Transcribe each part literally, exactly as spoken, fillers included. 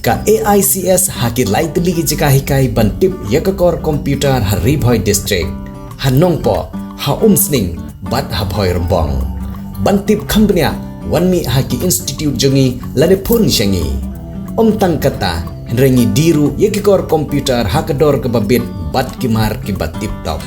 Ka A I C S ha ki lai tylli ki jaka hikai ban tip ïa ka kor computer ha Ri Bhoi District, ha Nongpoh, ha Umsning bad ha Bhoirymbong. Ban tip kham bniah, wan mih ha ki institute jong ngi lane phone sha ngi. Ym tang kata, hynrei ngi die ruh ïa ki kor computer ha ka dor kaba bit bad ki mar kiba tip top.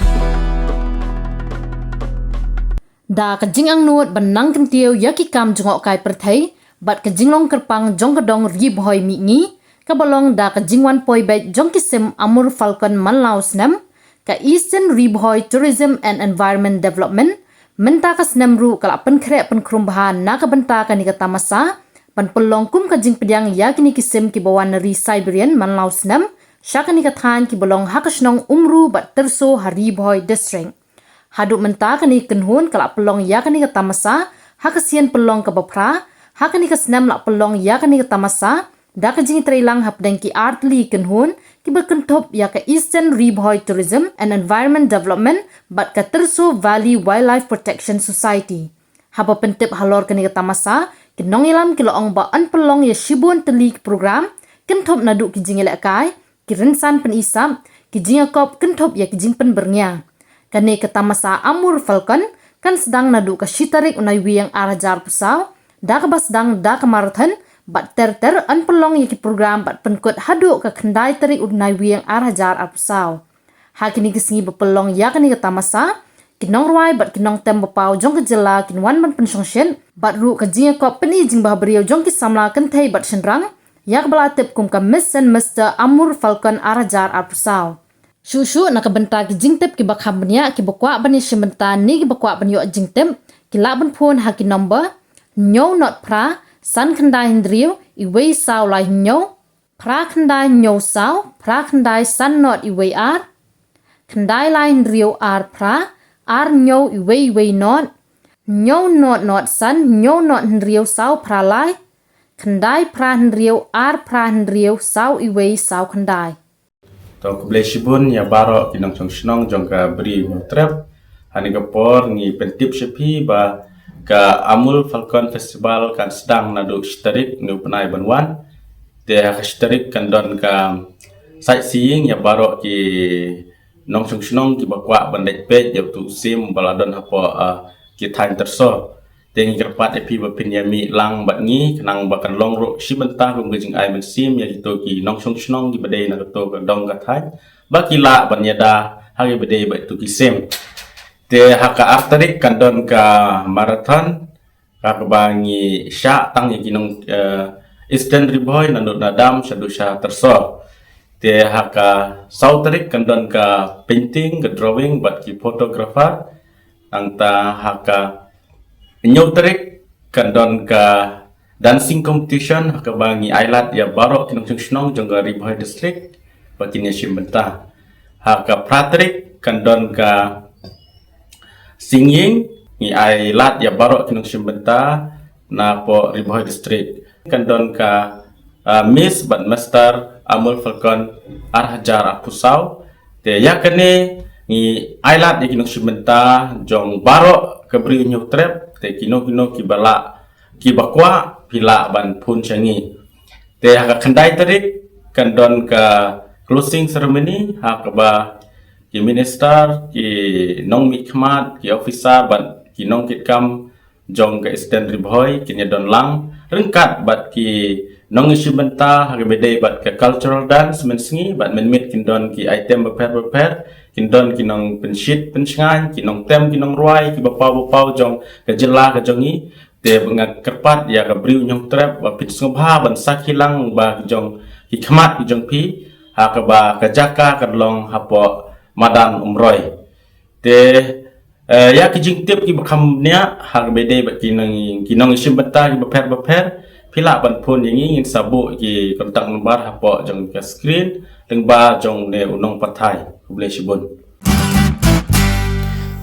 Da ka jingangnud ban nang kyntiew ïa ki kam jngohkai pyrthei bad ka jinglong kyrpang jong ka dong Ri Bhoi Mihngi, kaba long da ka jingwan poi beit jong ki sim Amur Falcon man la u snem, ka Eastern Ri Bhoi Tourism and Environment Development mynta ka snem ruh ka la pynkhreh pynkhrum bha na ka bynta kane ka tamasa ban pynlong kum ka jingpdiang ïa kine ki sim kiba wan na ri Siberian man la u snem sha kane ka thaiñ kiba long ha ka shnong Umru bad Tyrso ha Ri Bhoi District. Haduh mynta kane ka kynhun ka la pynlong ïa kane ka tamasa ha ka sien pynlong kaba phra, ha kane ka snem la pynlong ïa kane ka tamasa da ka jingtreilang hapdeng ki artylli ki kynhun kiba kynthup ïa ka Eastern Ri Bhoi Tourism and Environment Development bad ka Tyrso Valley Wildlife Protection Society. Haba pyntip halor kane ka tamasa, ki nongïalam ki la ong ba yn pynlong ïa shibun tylli ki program, kynthup naduh ki jingïalehkai, ki rynsan pyni sap, ki jingïakop kynthup ïa ki jingpynbyrngia. Kane ka tamasa Amur Falcon kan sdang naduh ka shi tarik u Naiwieng ar hajar arphew saw, da kaba sdang da ka marathon, bad ter ter yn pynlong ïa ki program bad pynkut haduh ka khyndai tarik u Naiwieng ar hajar arphew saw. Ha kine ki sngi ba pynlong ïa kane ka tamasa, ki nongrwai bad ki nongtem ba paw jong ka jylla kin wan ban pynshongshit, bad ruh ka jingïakop pyni jingbhabriew jong ki samla kynthei bad shynrang, ïa kaba la tip kum ka Miss and Mister Amur Falcon ar hajar arphew saw. Shuh shuh na ka bynta ki jingtip kiba kham bniah, kiba kwah ban ïashim bynta ne kiba kwah ban ïoh jingtip, ki lah ban phone ha ki number hynñiew nod phra san khyndai hynriew iwei saw lai hynñiew, phra khyndai hynñiew saw, phra khyndai san nod iwei ar, khyndai lai hynriew ar phra, ar hynñiew iwei iwei nod, hynñiew nod nod san, hynñiew nod hynriew saw phra lai, khyndai phra hynriew ar phra hynriew saw iwei saw khyndai. To khublei shibun ïa baroh ki nongshong shnong jong ka Bri Hynñiewtrep. Ha kane ka por ngi pyntip sha phi ba ka Amur Falcon Festival kan sdang naduh shi tarik une u bnai ban wan. Te ha ka shi tarik kan don ka sightseeing ïa baroh ki nongshong shnong kiba kwah ban leit peit ïa uto u sim ba la don hapoh, ah, ki thaiñ Tyrso. Te ngi kyrpad ïa phi ba phin ïa mih lang bad ngi, khnang ba kan long ruh shi bynta kum ka jingai mynsiem ïa kito ki nongshong shnong kiba dei na kato ka dong ka thaiñ, ba ki lah ban ïada ha kiba dei bad ito ki sim. Te ha ka ar tarik kan don ka marathon, ha kaba ngi shah tang ïa ki nong, eh, Eastern Ri Bhoi naduh Nadam shaduh sha Tyrso. Te ha ka saw tarik kan don ka painting, ka drawing bad ki photographer. Nangta ha ka hynñiew tarik kan don ka dancing competition ha kaba ngi ailad ïa baroh ki nongshong shnong jong ka Ri Bhoi District ba kin ïashim bynta. Ha ka phra tarik kan don ka singing, ngi ailad ïa baroh ki nongshim bynta napoh Ri Bhoi District. Kan don ka, ah, Miss bad Mister Amur Falcon ar hajar arphew saw. Te ïa kane ngi ailad ïa ki nongshim bynta jong baroh ka Bri Hynñiewtrep, te kino kino kiba lah, kiba kwah, phi lah ban phone sha ngi. Te ha ka khyndai tarik kan don ka closing ceremony ha kaba ki minister, ki nongmihkhmat, ki officer bad ki nongkitkam jong ka Eastern Ri Bhoi kin ïa don lang ryngkat bad ki nongïashim bynta ha kaba dei bad ka cultural dance mynsngi bad mynmiet kin don ki item bapher bapher, kin don ki nongpynshit pynshngaiñ, ki nongtem ki nongrwai kiba paw ba paw jong ka jylla ka jong ngi. Te ba nga kyrpad ïa ka Bri Hynñiewtrep ba phin sngewbha ban sakhi lang ba ki jong ki khmat ki jong phi ha kaba ka jaka kan long hapoh madan Umroi. Te, eh, ïa ki jingtip kiba kham bniah ha kaba dei bad ki nong, ki nongïashim bynta kiba pher bapher, phi lah ban phone ïa ngi, ngin sa buh ki contact number hapoh jong ka screen lyngba jong une u nongpathai. Khublei shibun.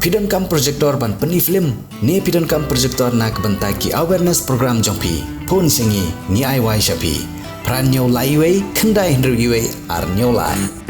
Phi donkam projector ban pyni film ne phi donkam projector na ka bynta ki awareness program jong phi? Phone sha ngi, ngi ai wai sha phi. Phra hynñiew lai wei, khyndai hynriew wei, ar hynñiew lai.